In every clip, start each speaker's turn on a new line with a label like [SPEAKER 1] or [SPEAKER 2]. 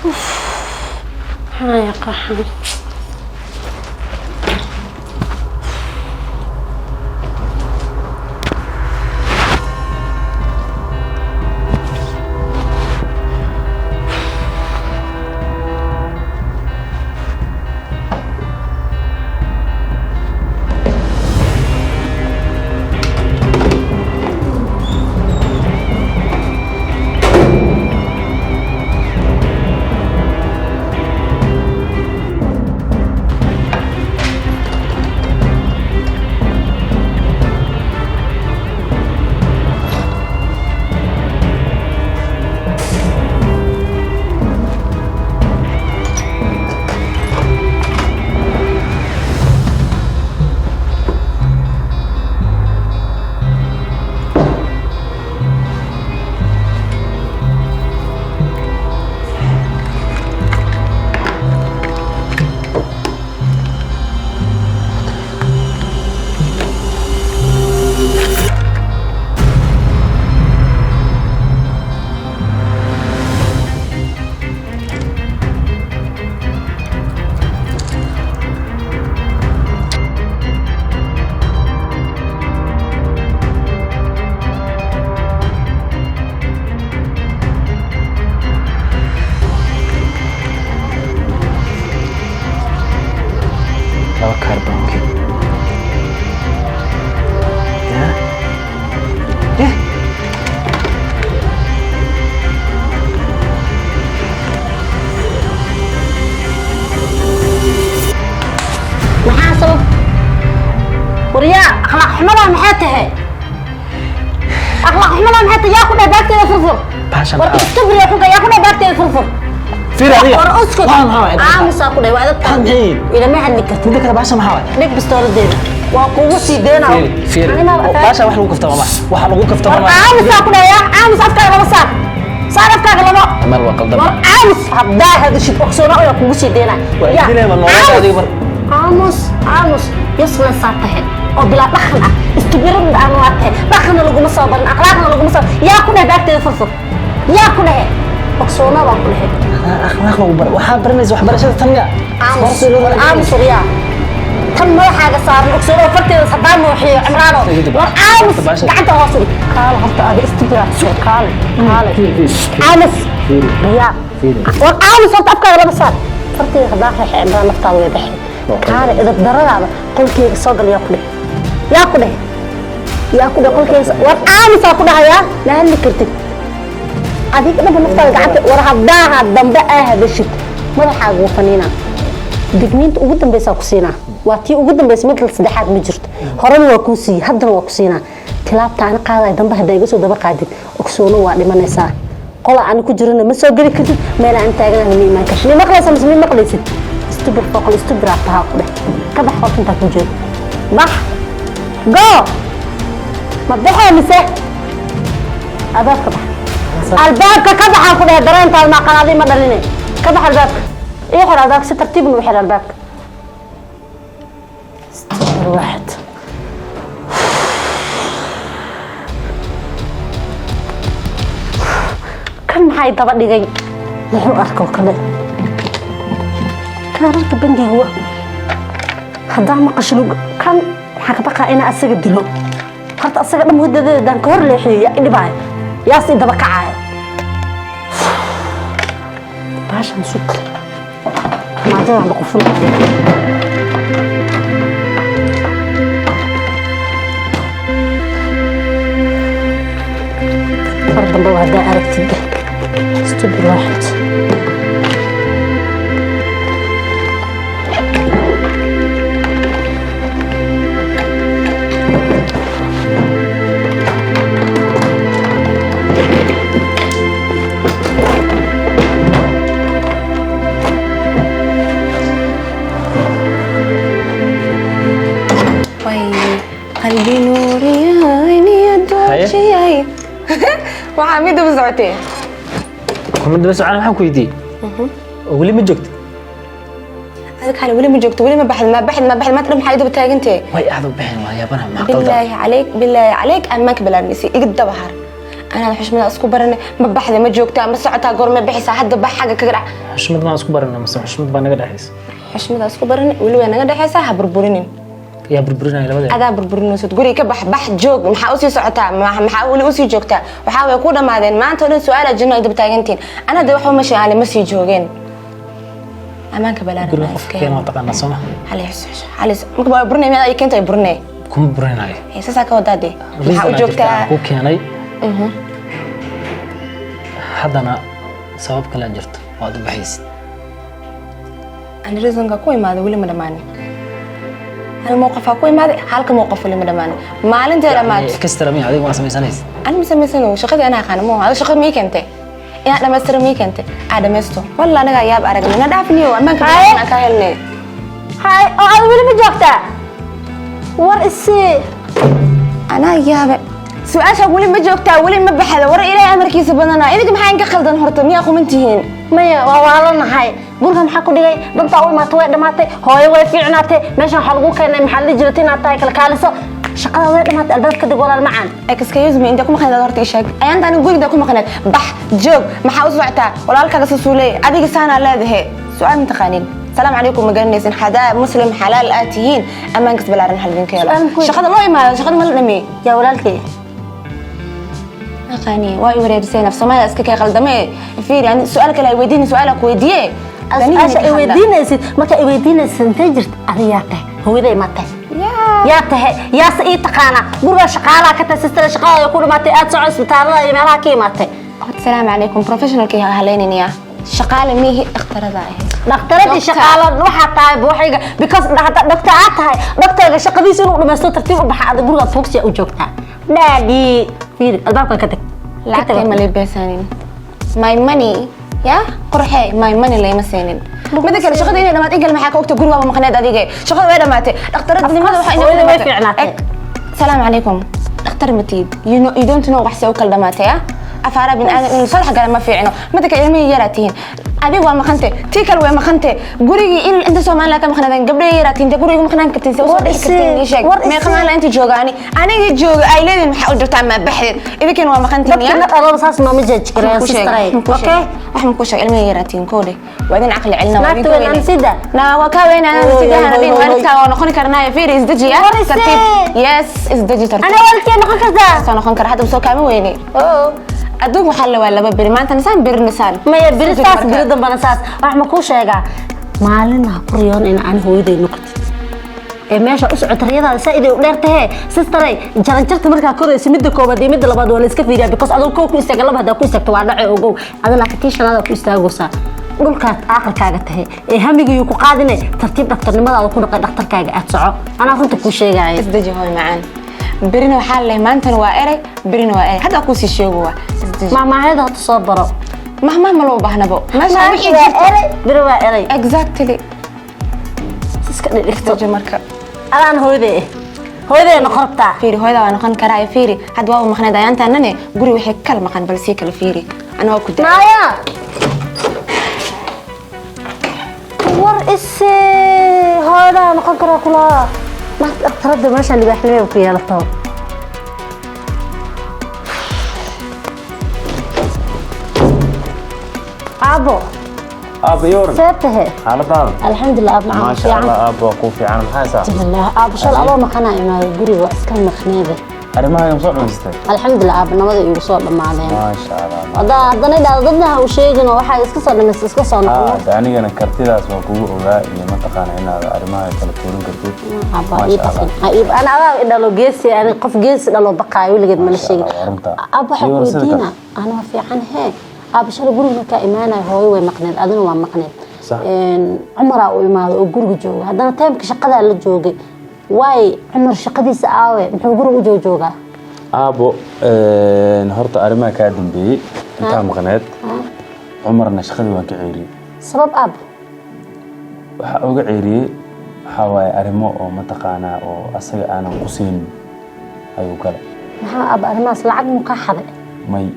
[SPEAKER 1] Maxaa qaxan?
[SPEAKER 2] Laba kaar bangi ya. Eh.
[SPEAKER 1] Maxaa sabab? Waryaa, akhlaaq xumadaa maxay tahay? Akhlaaq xumadaa maxay tahay? Yaa ku dheh baagteeda furfur?
[SPEAKER 2] Bahashan
[SPEAKER 1] War
[SPEAKER 2] maxaa?
[SPEAKER 1] Istabriya xunka, yaa ku dheh baagteeda furfur?
[SPEAKER 2] Fiiri adiga.
[SPEAKER 1] War uskut.
[SPEAKER 2] Waxaan maxaa waay?
[SPEAKER 1] Aamusaa ku dheh, waa dadka.
[SPEAKER 2] Waxaan maxay yihiin?
[SPEAKER 1] Ilama hadli kartid.
[SPEAKER 2] Midda kale, bahashan maxaa waay?
[SPEAKER 1] Dhig bistooladeeda, waa kugu sii deynaa.
[SPEAKER 2] Fiiri, fiiri, bahashan wax lagu kaftama ma waxa lagu kaftama
[SPEAKER 1] War
[SPEAKER 2] ma.
[SPEAKER 1] Aamusaa ku dheh, yaa aamus, afkaaga laba saar, saar afkaaga laba.
[SPEAKER 2] Meel waa qaldan.
[SPEAKER 1] War aamus, haddaa hadashid ogsoona ayaa kugu sii deynaa.
[SPEAKER 2] Waa
[SPEAKER 1] Yaa,
[SPEAKER 2] idinaya ma nolosha
[SPEAKER 1] aamus.
[SPEAKER 2] Adiga mar.
[SPEAKER 1] Aamus, aamus, useless aad tahay oo bilaa dhaqan ah, istubirad aan waa tahay, dhaqanna laguma soo barin, akhlaaqna laguma soo. Yaa ku dheh baagteeda furfur? Yaa ku dhehe? Ogsoona baan ku dhehe.
[SPEAKER 2] Akhlaaq lagu bar, waxaa baranaysa waxbarashada tan miya?
[SPEAKER 1] Aamus, war aamus, waryaa, tan madaxaaga saaran ogsoona oo farteeda haddaan nuuxiyo Cimraano. War aamus, gacanta hoos u dhig, kaale horta aga istubiraad, kaale, kaale, aamus riyaa. War aamus horta, afkaaga laba saar, farteeda haddaan reexay Cimraan naftaada way baxay. Kaale, edab daradaada, qolkeyga soo gal. Yaa ku dheh? Yaa ku dheh? Yaa ku dheh qolkeyga? War aamusaa ku dhahayaa, ma hadli kartid adiga dhanba naftaada gacanta. War haddaaha dambe aa hadashid, madaxaaga wuu faniinaa. Digniinta ugu dambeysaa ku siinaa, waa tii ugu dambeysa, mid saddexaad ma jirto. Horena waa kuu siiyey, haddana waa ku siinaa. Tilaabta ani qaadaay dambe haddaa iga soo daba qaadid, ogsoono waa dhimanaysaa. Qola ani ku jirana ma soo geli kartid, meel aan taaganana ma imaan kartid. Ma maqlaysa mise ma maqlaysid? Istubir foqol istubiraa tahaa ku dheh. Ka bax qolka intaa ku jeedo, bax, go. Ma baxee mise albaabka bax? Albaabka ka baxaan ku dhehe. Dareentaada ma qanaaday, ma dhaline. Ka bax albaabka, ii xir albaabka, si tartiibna u xir albaabka. Istubir waaxid. Kan maxay daba dhigay? Muxuu arkoo kale? Kaararka bangiga wa haddaa maqasho lug kan, waxaan ka baqaa inaa asaga dilo. Horta asaga dhan wadadeedaan ka hor leexiyo, yaa idhibaayo, yaas i daba kacaayo. Baashan sug, armaajadan la qufulaayo. Mar dambe waa haddaa aragtid, stupid waaxid.
[SPEAKER 3] Way qalbi nuuriyay, niyad doojiyay. Waxaa mid daba socotee.
[SPEAKER 2] Kuma daba socon, waxaan ku weydiiyey oo weli ma joogto.
[SPEAKER 3] Adiga weli ma joogto, weli ma baxid, ma baxid, ma baxid. Maanta dhan maxaa i daba taagantee?
[SPEAKER 2] Way aad u bixin, waa yaabana, maxaa qaldan?
[SPEAKER 3] Bilaahi calayk, bilaahi calayk, ammaanka bilaabmaysay, iga daba har. Anaad xushmada isku baranay. Ma baxda, ma joogtaa, ma socotaa, goorma bixisa? Hadda bax, xagga kaga dhac.
[SPEAKER 2] Xushmad maan isku barana mase xushmad baa naga dhexaysa?
[SPEAKER 3] Xushmada isku baranay, weli way naga dhexaysaa, ha burburinin.
[SPEAKER 2] Yaa burburinaya labadeeda?
[SPEAKER 3] Adaa burburinaysid. Guriga ka bax, bax, joog. Maxaa usii socotaa? Maxaa weli usii joogtaa? Waxaa way ku dhamaadeen. Maanta oo dhan su-aala jinno ay daba taagantihiin. Ana de waxba ma sheegaale, ma sii joogeen. Ammaanka balaaran.
[SPEAKER 2] Guriga qofka keena waa taqaanaa, soo ma?
[SPEAKER 3] Halis marka waa burinay, miyaad ay keento ay burinay?
[SPEAKER 2] Kuma burinayo.
[SPEAKER 3] Saasaa ka wadaa dee. Maxaa u
[SPEAKER 2] Reason aa jirta
[SPEAKER 3] joogtaa?
[SPEAKER 2] aan kuu keenay. Haddana sabab kalea jirto oo aad u baxaysid.
[SPEAKER 3] Ani reasonka ku imaaday weli ma dhamaanin. Hal mowqafaa ku imaaday, halka mowqaf weli ma dhamaanin. Maalintay dhamaato.
[SPEAKER 2] Kastara miya adiga waa samaysanaysa?
[SPEAKER 3] Ani ma samaysano. Shaqadii anaa aqaana mo. Adiga shaqada mii keentay inaad dhamaystiro, mii keentay aa dhamaysto. Walla anagaa yaab aragnay, na dhaafniyo ammaanka aan kaa helnay.
[SPEAKER 1] Hay, oo aad weli ma joogtaa? War isii.
[SPEAKER 3] Anaa yaabe su-aasha, weli ma joogtaa, weli ma baxda? War Ilaahay amarkiisa badanaa. Idinka maxaa inka khaldan horta? Miyaa quman tihiin?
[SPEAKER 1] Maya, waa waalanahay. Guriga maxaa ku dhigay? Dantaa u imaatay way dhamaatay. Hooyo way fiicnaatay. Meeshan waxaa lagu keenay, maxaa la dhihi jiray, inaad tahay kalkaaliso. Shaqada way dhamaatay, albaabka dhig, walaal macaan.
[SPEAKER 3] Excuse me, inta ku maqnayd horta ii sheeg. Ayaanta aniga guriga ku maqnayd. Bax, joog, maxaa u socotaa? Walaalkaaga saasuu leeyahay, adiga saanaa leedahay. Su-aal ma taqaanin, salaamu calaykum ma garanaysin. Hadaa muslim xalaal aad tihiin, ammaankas balaaran hal idinka helo.
[SPEAKER 1] Su'aal ku-
[SPEAKER 3] Shaqada loo imaado, shaqada ma la dhameeyey?
[SPEAKER 1] Yaa walaalkay?
[SPEAKER 3] Aqaani waa i wareerisay, af Soomaaliya iska kay qaldame. Fiiri, ani su-aal kale ay weydiin, su-aal ku weydiiye.
[SPEAKER 1] Su-aasha ay weydiinaysid, marka ay weydiinaysid, intee jirta? Adiga yaa tahay? Hooyaday ma tahay? Yaa tahay? Yaase ii taqaanaa? Gurigaa shaqaalaha ka tahay, sister. Shaqada ku dhamaatay, aad soco, isbitaalada iyo meelaha ka imaatay.
[SPEAKER 3] Asalaamu calaykum, professionalkii haleynaya. Shaqaale miihi, dhakhtarada ahayd.
[SPEAKER 1] Dhakhtaradii shaqaalo waxaa tahay waxayga, because hadda dhaktar aad tahay, dhaktarga shaqadiisa inuu dhamaysto tartiib u baxa. Adag guriga tuugsiya u joogtaa. Dhaadhi, fiiri, albaabkan ka tag.
[SPEAKER 3] Lacagtay ma lay beesaanin? My money ya qorxe, my money layma siinin. Mida kale, shaqada inay dhamaatay in kale maxaa ka ogta? Guriga waa maqneed adige. Shaqada way dhamaatay, dhakhtaradnimada waxaa inay
[SPEAKER 1] Hooyada way
[SPEAKER 3] dhamaatay.
[SPEAKER 1] fiicnaatay.
[SPEAKER 3] Eg, salaamu calaykum, dhakhtar matid, you know, you don't know wax se u kala dhamaatay. Ah, afaara bin aadam inuu soo dhex gala ma fiicno. Mida kale, ilmihii yaraa tihiin, adiga waa maqante, tii kale way maqante. Gurigii in inta Soomaaliya ka maqnaadeen, gabdhaha yaraa tihiin, guriga maqnaan kartiin, se usoo
[SPEAKER 1] War
[SPEAKER 3] dhixi kartiin? Ii sheeg.
[SPEAKER 1] War
[SPEAKER 3] meeqa
[SPEAKER 1] isii.
[SPEAKER 3] maalin inta joogaani aniga jooga ay leediin? Maxaa u jirtaa? Ma baxdeed? Idinkan waa maqantiin.
[SPEAKER 1] Dadka na dhalaba saas nooma judge gareeyo, sisteray, okay?
[SPEAKER 3] Waxaan ku sheegay, ilmaha yaraatiin koodhe, waa idin caqli celina, waa
[SPEAKER 1] Naagta
[SPEAKER 3] idin
[SPEAKER 1] weyn
[SPEAKER 3] ka
[SPEAKER 1] aan sida.
[SPEAKER 3] Na waa kaa weyn aan
[SPEAKER 1] Hooy,
[SPEAKER 3] sidahan
[SPEAKER 1] hooy,
[SPEAKER 3] dhin.
[SPEAKER 1] hooy.
[SPEAKER 3] Waalidkaa waa noqon karnaa. Fiiri, isdeji ya.
[SPEAKER 1] War isii.
[SPEAKER 3] Tartiib, yes, isdeji, tartiib.
[SPEAKER 1] Ana waalidkee noqon kartaa?
[SPEAKER 3] Soo noqon kara, hadda soo kaama weyne. Oo adduunka waxaa la waa laba beri, maanta nisaan, beri nisaan.
[SPEAKER 1] Maya, beri
[SPEAKER 3] Isdeji
[SPEAKER 1] saas
[SPEAKER 3] marka.
[SPEAKER 1] Beri dambana saas. Wax ma kuu sheegaa? Maalin ha ku riyoon in aan hooyaday noqotid ee meesha u socota. Riyadaada saa iday u dheer tahee, sisteray. Jaranjarta markaa koraysa, midda koobaad iyo midda labaad waa la iska fiiriyaa, because adoo kow ku istaaga, laba haddaa ku istaagto waa dhace, ogow. Ada laakiin tii shanaad ku istaagaysaa, dhulkaad aakhirkaaga tahay ee hamigayuu ku qaadine. Tartiib dhaktarnimadaada ku dhaqay, dhakhtarkaaga aad soco. Anaa runta kuu sheegaya.
[SPEAKER 3] Isdeji hooy macaan. Berina waxaa la leeyahay, maantana waa erey, berina waa erey. Hadda kuusii sheego, waa isdeji.
[SPEAKER 1] Maamaayada horta soo baro.
[SPEAKER 3] Mahmah ma loo baahnabo meesha wixii
[SPEAKER 1] waa
[SPEAKER 3] jirto.
[SPEAKER 1] Erey, beri waa erey.
[SPEAKER 3] Exactly.
[SPEAKER 1] Iska dhigto.
[SPEAKER 3] Isdeji marka.
[SPEAKER 1] Adaan hooyaday eh, hooyaday noqon rabtaa.
[SPEAKER 3] Fiiri, hooyada waa noqon karaa. Fiiri, hadda waa maqnayd ayaantaanane, guri waxay kala maqan, bal sii kala fiiri. Anaa waa ku daa.
[SPEAKER 1] Maaya, war ise, hooyadaa noqon karaa kulaa. Maanta dhakhtaradda meeshaan libaaxnimo ku yeelato. Aabo.
[SPEAKER 4] Aabba, iyo waran?
[SPEAKER 1] See tahe?
[SPEAKER 4] Xaaladaada?
[SPEAKER 1] Alxamdulilah, aab macaan.
[SPEAKER 4] Maasha
[SPEAKER 1] fiican.
[SPEAKER 4] Allah, aabba waa kuu fiican. Maxaa haysaa?
[SPEAKER 1] Alxamdulilah, aabo. Shal adoo maqanaa imaado, guriga waa iska maqneede.
[SPEAKER 4] Arrimahaaga ma soo dhamaysatay?
[SPEAKER 1] Alxamdulilah, aabo, nabada iigu soo dhammaadeen.
[SPEAKER 4] Maasha Allah.
[SPEAKER 1] Haddaa haddana idhaahdo dadna ha u sheegin oo waxaa iska soo dhamaysta, iska soo noqono.
[SPEAKER 4] De anigana kartidaas waa kugu ogaa iyo mataqaana inaad arrimahaaga kala tuurin kartid.
[SPEAKER 1] Abba,
[SPEAKER 4] Maasha
[SPEAKER 1] ii baqin.
[SPEAKER 4] Allah.
[SPEAKER 1] Ha ii- ana adaa i dhalo geesi, ani qof geesi dhalo baqaayo weligeed mana
[SPEAKER 4] Maasha
[SPEAKER 1] sheegin.
[SPEAKER 4] Allah, waa runta.
[SPEAKER 1] Abba, waxaa
[SPEAKER 4] Iyo
[SPEAKER 1] ku
[SPEAKER 4] war sida
[SPEAKER 1] weydiina.
[SPEAKER 4] kale.
[SPEAKER 1] Ana waa fiican hee. Aabba, shalay guriga markaa imaanayo, hooyo way maqneed, adina waa maqneed.
[SPEAKER 4] Sax.
[SPEAKER 1] Cumaraa u imaado oo guriga jooga. Haddana taymka shaqadaa la joogay. Waay Cumar shaqadiisa aawe? Muxuu guriga u joogjoogaa?
[SPEAKER 4] Aabbo, horta arrimaha kaa dambeeyey intaa maqneed, Cumarna shaqadii waan ka ceeriyey.
[SPEAKER 1] Sabab, aabbo?
[SPEAKER 4] Waxaa uga ceeriyey waxaa waaye arrimo oo mataqaanaa oo asaga aanan quseyn ayuu galay.
[SPEAKER 1] Maxaa, aabba, arrimahaas? Lacag muu kaa xaday?
[SPEAKER 4] May,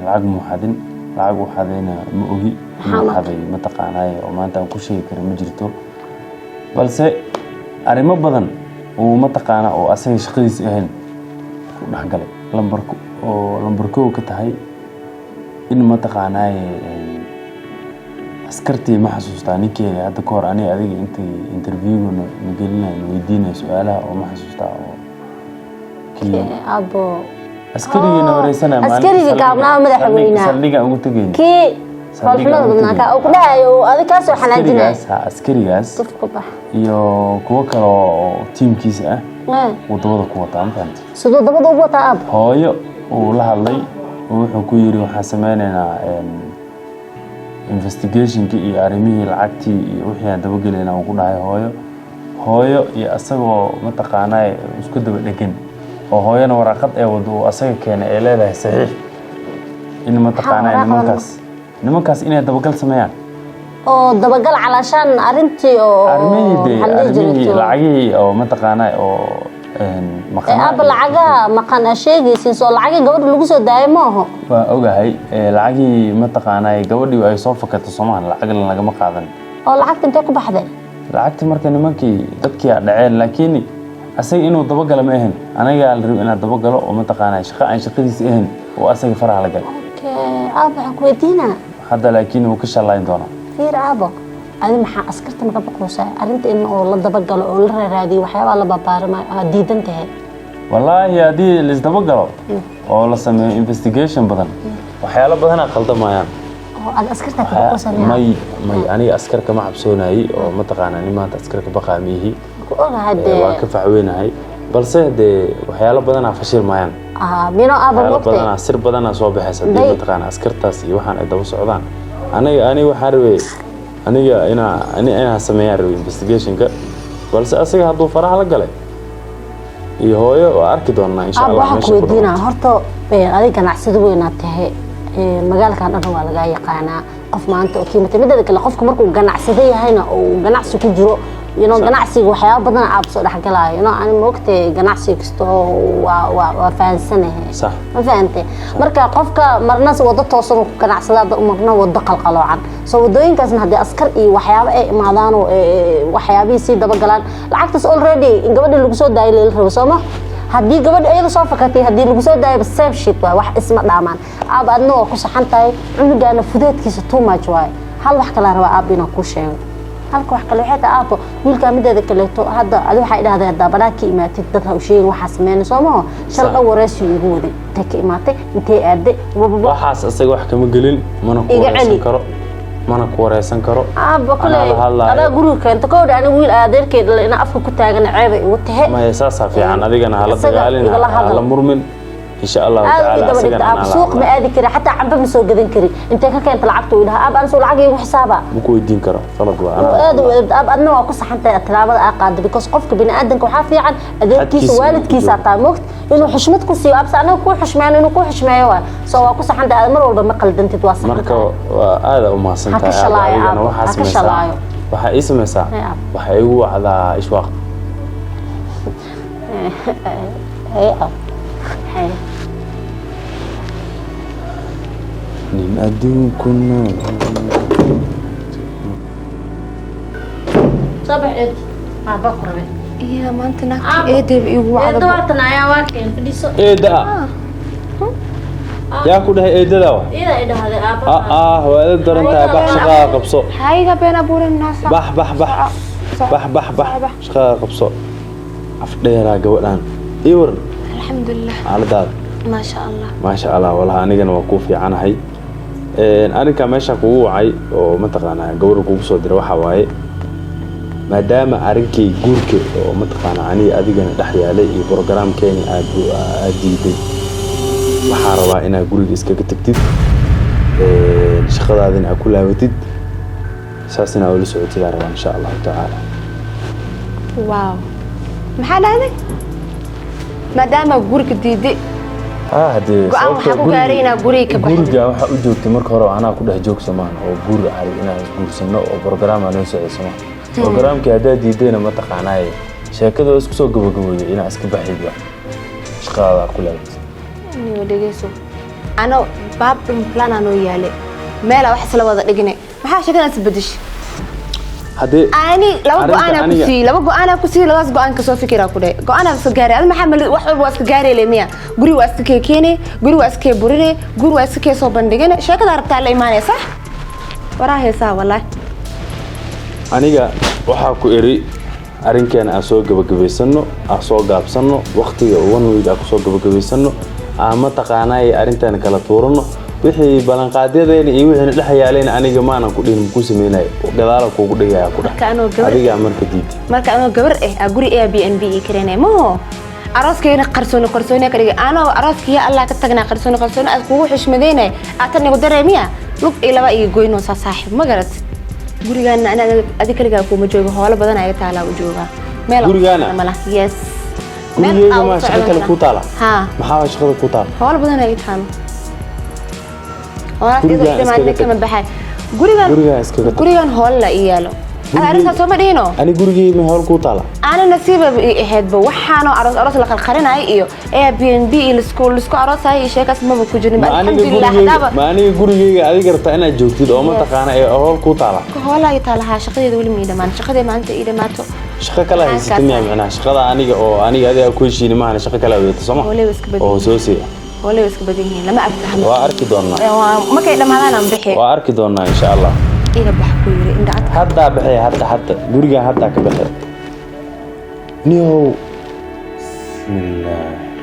[SPEAKER 4] lacag muu xadin. Lacag uu xadayna ma ogi inuu
[SPEAKER 1] Maxaa?
[SPEAKER 4] xaday mataqaanaaye oo maanta aan ku sheegi kara ma jirto, balse arrimo badan uu mataqaanaa oo asaga shaqadiisa ahayn ku dhexgalay lambarku Oo lambar kow ka tahay in mataqaanaaye askartii, ma xasuustaa ninkeeda hadda ka hor aniga adiga intay interviewga na gelinay, na weydiinay su-aalaha, oo ma xasuustaa oo kii
[SPEAKER 1] Abo.
[SPEAKER 4] Askarigiina wareysanaya maalintii.
[SPEAKER 1] Askarigii gaabnaa, madaxweynaha.
[SPEAKER 4] Saldhigaan ugu tegayna.
[SPEAKER 1] Kii
[SPEAKER 4] Saldhiga
[SPEAKER 1] foolxumada
[SPEAKER 4] ugu
[SPEAKER 1] badnaa,
[SPEAKER 4] tegay.
[SPEAKER 1] kaa uu ku dhahayo oo adig kaasoo xanaajinaya.
[SPEAKER 4] Askarigaas, ha, askarigaas
[SPEAKER 1] Duf ku bax.
[SPEAKER 4] iyo kuwo kale oo tiimkiisa ah wadamada ku wataa, ma fahamtay?
[SPEAKER 1] Siduu dabada ugu wataa, aabo?
[SPEAKER 4] Hooyo uu la hadlay oo wuxuu ku yiri, waxaan sameynaynaa investigationkii iyo arrimihii lacagtii iyo wixii aan dabagelaynaa, uu ku dhahay hooyo. Hooyo iyo asagoo mataqaanaa isku daba dhegan, oo hooyana waraaqad ee wado uu asaga keenay ee leedahay saxiix in mataqaanaa
[SPEAKER 1] waraaqada?
[SPEAKER 4] Nimankaas inay dabagal sameeyaan.
[SPEAKER 1] Oo dabagal calaashaan arrintii oo
[SPEAKER 4] Arrimihii dee
[SPEAKER 1] maxaa la dhihi
[SPEAKER 4] arrimihii
[SPEAKER 1] jiray?
[SPEAKER 4] Lacagihii oo mataqaanaa oo
[SPEAKER 1] Ee
[SPEAKER 4] maqanaa.
[SPEAKER 1] Aabba, lacagaha maqan aa sheegaysiin, soo lacagii gabadha lagu soo daayay ma aho?
[SPEAKER 4] Waa ogahay, lacagihii mataqaanaa gabadhii ay soo fakatay Soomahan, lacag lagama qaadan.
[SPEAKER 1] Oo lacagta intee ku baxday?
[SPEAKER 4] Lacagti marka nimankii dadkii a dhaceen, laakiin asaga inuu dabagalo ma ahayn. Anigaa la rabo inaan dabagalo oo mataqaanaa shaqo aan shaqadiisa ahayn oo asaga faraha la galay.
[SPEAKER 1] Okay, aabba, waxaan ku weydiinaa.
[SPEAKER 4] Hadda laakiin wuu ka shallayn doonaa.
[SPEAKER 1] Fiir aabo, adi maxaa askarta maka baqaysaa? Arrinta in oo la dabagalo oo la raaraadiyo, waxyaabaha la babaarama aad diidan tahay?
[SPEAKER 4] Wallaahi haddii laisdabagalo oo la sameeyo investigation badan, waxyaalo badanaa qaldamayaan.
[SPEAKER 1] Oo aad askarta ka baqaysaa miyaa?
[SPEAKER 4] May, may, aniga askar kama cabsoonayay oo mataqaanaa nin maanta askar ka baqaa miihi.
[SPEAKER 1] Ku ogahay dee.
[SPEAKER 4] Waan ka facweynahay, balse dee waxyaalo badanaa fashil maayaan.
[SPEAKER 1] Ah, mino aaba
[SPEAKER 4] Waxyaalo
[SPEAKER 1] mogtay.
[SPEAKER 4] badanaa, sir badanaa soo baxaysa haddii mataqaanaa askartaas iyo waxaan ay daba socdaan. Aniga waxaan rabay aniga inaa inaan sameeyaan rabay investigationka, balse asaga hadduu faraha la galay iyo hooyo, waa arki doonaa insha
[SPEAKER 1] Aab,
[SPEAKER 4] Allah
[SPEAKER 1] waxaan ku
[SPEAKER 4] meesha ku
[SPEAKER 1] weydiinaa
[SPEAKER 4] dhamaato.
[SPEAKER 1] Horta adiga ganacsada weynaad tahay, magaalkan dhan waa lagaa yaqaanaa qof maanta oo kiimata. Mideeda kale, qofka markuu ganacsado yahayna oo uu ganacsi ku jiro, ganacsiga waxyaaba badan aab soo dhexgalaayo, ani maogtay, ganacsi kasta oo waa fahansanahay. Ma fahantay? Marka qofka marna wado toosan uu ku ganacsadaa, marna wado qalqaloocan. Soo wadooyinkaasna haddii askar iyo waxyaabo ay imaadaan oo waxyaabihii sii dabagalaan, lacagtaas already in gabadha lagu soo daayay lala rabo, soo ma? Haddii gabadha iyada soo fakatay, haddii lagu soo daayaba, same shit waay, wax isma dhaamaan. Aab, adna waa ku saxan tahay, cunugaana fudeedkiisa too much waay. Hal wax kalaa rabaa, aab, inaan kuu sheego. Halka wax kale waxay tahay, aabbo, wiilkaa mideeda kaleeto hadda adi waxay dhahday haddaa banaan ka imaatid dad ha u sheegin waxaa sameynay, soo maho? Shal dhan wareysi igu waday, intay ka imaatay, intay aaday, wababa.
[SPEAKER 4] Waxaas isaga wax kama gelin, mana ku
[SPEAKER 1] Iga
[SPEAKER 4] wareysan
[SPEAKER 1] celi.
[SPEAKER 4] karo, mana ku wareysan karo.
[SPEAKER 1] Aabba,
[SPEAKER 4] Anaa
[SPEAKER 1] kuley
[SPEAKER 4] la hadlaayo.
[SPEAKER 1] Adaa guriga keenta kowdha. Aniga wiil adeerkeed dhalay inaa afka ku taagan ceebay igu tahe.
[SPEAKER 4] Maya, saasaa fiican. Adigana hala
[SPEAKER 1] Isaga
[SPEAKER 4] dagaalin,
[SPEAKER 1] igala hadal.
[SPEAKER 4] hala murmin, insha Allahu
[SPEAKER 1] Aad
[SPEAKER 4] tacaala.
[SPEAKER 1] ii daba
[SPEAKER 4] Asagana
[SPEAKER 1] dhigta aab.
[SPEAKER 4] anaa la
[SPEAKER 1] Suuq ma
[SPEAKER 4] hadlaayo.
[SPEAKER 1] aadi kari, xataa camba ma soo gadan kari. Intee ka keenta lacagta, uu dhaha? Aab, aan soo lacag iigu xisaaba.
[SPEAKER 4] Ma ku weydiin karo, qalad waa, anaa la
[SPEAKER 1] Aad u
[SPEAKER 4] hadlaayo.
[SPEAKER 1] Aab, adna waa ku saxan tahay tilaabada aa qaada, because qofka bini'aadanka waxaa fiican adeerkiisa,
[SPEAKER 4] Xadkiisa inuu
[SPEAKER 1] waalidkiisa
[SPEAKER 4] ku
[SPEAKER 1] taa mogt inuu xushmad ku siiyo. Abse anaga kuu xushmeeyo, inuu kuu xushmeeyo waay. So waa ku saxan tahay, mar walba ma qaldantid, waa saxan
[SPEAKER 4] Marka
[SPEAKER 1] tahay.
[SPEAKER 4] waa aada u mahadsan
[SPEAKER 1] Ha ka
[SPEAKER 4] tahay, aaba.
[SPEAKER 1] shalaayo,
[SPEAKER 4] Adigana
[SPEAKER 1] aabo.
[SPEAKER 4] waxaa
[SPEAKER 1] Ha ka
[SPEAKER 4] samaysaa,
[SPEAKER 1] shalaayo.
[SPEAKER 4] waxaa ii samaysaa,
[SPEAKER 1] Hey, aabo.
[SPEAKER 4] waxaa igu wacdaa Ishwaaq.
[SPEAKER 1] Hey, aabo. Hey.
[SPEAKER 4] Nin adduunku nool.
[SPEAKER 1] Soo bax eed, aaba ku rabe.
[SPEAKER 3] Iya, maanta naagta eedeeba iigu
[SPEAKER 1] Eedo.
[SPEAKER 3] wacdaba.
[SPEAKER 1] Waatan ayaa waa keen, fadhiiso.
[SPEAKER 4] Eedda yaa ku dhahay eedada wa?
[SPEAKER 1] Ida ay dhahday, aaba.
[SPEAKER 4] Ah, waa edab daran tahay. Bax, shaqada qabso.
[SPEAKER 3] Hayga been abuurin naasa.
[SPEAKER 4] Bax, bax, bax, bax, bax, bax, shaqada qabso. Af dheeraa gabadhaan. Ii waran?
[SPEAKER 3] Alxamdulilah.
[SPEAKER 4] Xaaladaada?
[SPEAKER 3] Maasha Allah.
[SPEAKER 4] Maasha Allah. Walahi anigana waa kuu fiicanahay. Arrinkaa meesha kugu wacay oo mataqaanaa gabadha kugu soo diray waxaa waaye, maadaama arrinkii guurka oo mataqaanaa aniga adigana dhex yaalay iyo programkeeni aad diiday, waxaa rabaa inaad guriga iskaga tagtid, shaqadaadina aad ku laabatid, saas inaa ula socotid aan rabaa, insha Allahu tacaala.
[SPEAKER 3] Wow, maxaa dhahday? Maadaama guriga diiday,
[SPEAKER 4] Hadee
[SPEAKER 3] go'aan
[SPEAKER 4] sababta
[SPEAKER 3] waxaa ku gaaray inaad guriga ka baxdid.
[SPEAKER 4] Guriga waxaa u joogtay marka hore anaa ku dhex joog somaan oo guur arag inaan isguursano oo program aa noo socday somaan. Programkii haddaa diidayna mataqaanaaye sheekada waa isku soo gabagabooday inaa iska baxid, wa shaqadaada ku laabatid.
[SPEAKER 3] Niyo dhegeyso, ano baab dhan plan aa noo yaalay, meelaa wax isla wada dhignay. Maxaa sheekadaas bedeshay?
[SPEAKER 4] Haddee
[SPEAKER 3] Ani laba
[SPEAKER 4] arrinta
[SPEAKER 3] go'aanaa ku
[SPEAKER 4] aniga-
[SPEAKER 3] siiyey, laba go'aanaa ku siiyey, labadaas go'aan kasoo fikiraa ku dhahay. Go'aanaa iska gaaray. Adi maxaa wax walba waa iska gaaray le miya? Guri waa iska kee keenay, guri waa iska kee burinay, guri waa iska kee soo bandhigana. Sheekadaa rabtaa la imaanaya, sax? Waraa heesaa wallaahi.
[SPEAKER 4] Aniga waxaa ku iri arrinkeena aan soo gabagabaysano, aan soo gaabsano waqtiga one week, aan kusoo gabagabaysano, aan mataqaanaaye arrinteena kala tuurano, wixii ballanqaadyadeena iyo wixiina dhex yaalayna. Aniga maanan ku dhihin ku sameynayo, gadaala kuugu dhigaya ku dheh.
[SPEAKER 3] Marka anoo gabar-
[SPEAKER 4] Adigaa marka diidi.
[SPEAKER 3] Marka anoo gabar ah aa guri Airbnb ii kareynay maho, arooskayna qarsooni qarsooni ka dhigay. Anoo arooskii ya Allah ka tagnaa, qarsooni qarsooni aad kugu xushmadeynay, aad tan igu dareemiya lug iyo laba iyo goynoosaa. Saaxiib, ma garat? Gurigaana ana adi kaligaa kuma joogo, hoolo badan ayaa taalaa u joogaa meel.
[SPEAKER 4] Gurigaana?
[SPEAKER 3] Mala yes. Meel
[SPEAKER 4] Gurigeyga
[SPEAKER 3] aa u
[SPEAKER 4] maa shaqo kale
[SPEAKER 3] socon.
[SPEAKER 4] Kuu taala?
[SPEAKER 3] Haa.
[SPEAKER 4] Maxaa waa shaqada kuu taala?
[SPEAKER 3] Hoolo badan ayaa taalo. Hoolaas iyadoo
[SPEAKER 4] Gurigaan
[SPEAKER 3] dhamaadna
[SPEAKER 4] iskaga tag.
[SPEAKER 3] kama baxay gurigan.
[SPEAKER 4] Gurigaan iskaga tag.
[SPEAKER 3] Gurigan hool la ii yaalo. Ada arrintaas soo ma dhihino?
[SPEAKER 4] Ani gurigey ma howl kuu taala?
[SPEAKER 3] Ana nasiiba ii ahaydba. Waxaanoo aroos aroos la qarqarinaayo iyo Airbnb iyo lisku aroosayo iyo sheekaas maba ku jirin.
[SPEAKER 4] Ma aniga
[SPEAKER 3] Alxamdulilah.
[SPEAKER 4] gurigeyga
[SPEAKER 3] Haddaaba
[SPEAKER 4] ma aniga gurigeyga adiga rabtaa inaad joogtid oo
[SPEAKER 3] Yes.
[SPEAKER 4] mataqaana ee howl kuu taala?
[SPEAKER 3] Hoolaa ii taala, haa. Shaqadeeda weli ma ii dhamaan. Shaqadee maalinta ii dhamaato.
[SPEAKER 4] Shaqo kale haysata miyaa? Micnaha shaqada aniga oo aniga adiga ku heshiini maahan, shaqo kale wadata sooma?
[SPEAKER 3] Howley way iska badan
[SPEAKER 4] Oo
[SPEAKER 3] yihiin.
[SPEAKER 4] soo siiya.
[SPEAKER 3] Hooley way iska badan yihiin, lama afahmo.
[SPEAKER 4] Waa arki doonaa.
[SPEAKER 3] Markay dhamaadaan aan bixi.
[SPEAKER 4] Waa arki doonaa, insha Allah.
[SPEAKER 3] Iga bax ku yiri indhacad.
[SPEAKER 4] Haddaa baxee, hadda hadda gurigaa haddaa ka baxee niyow. Bismillaah.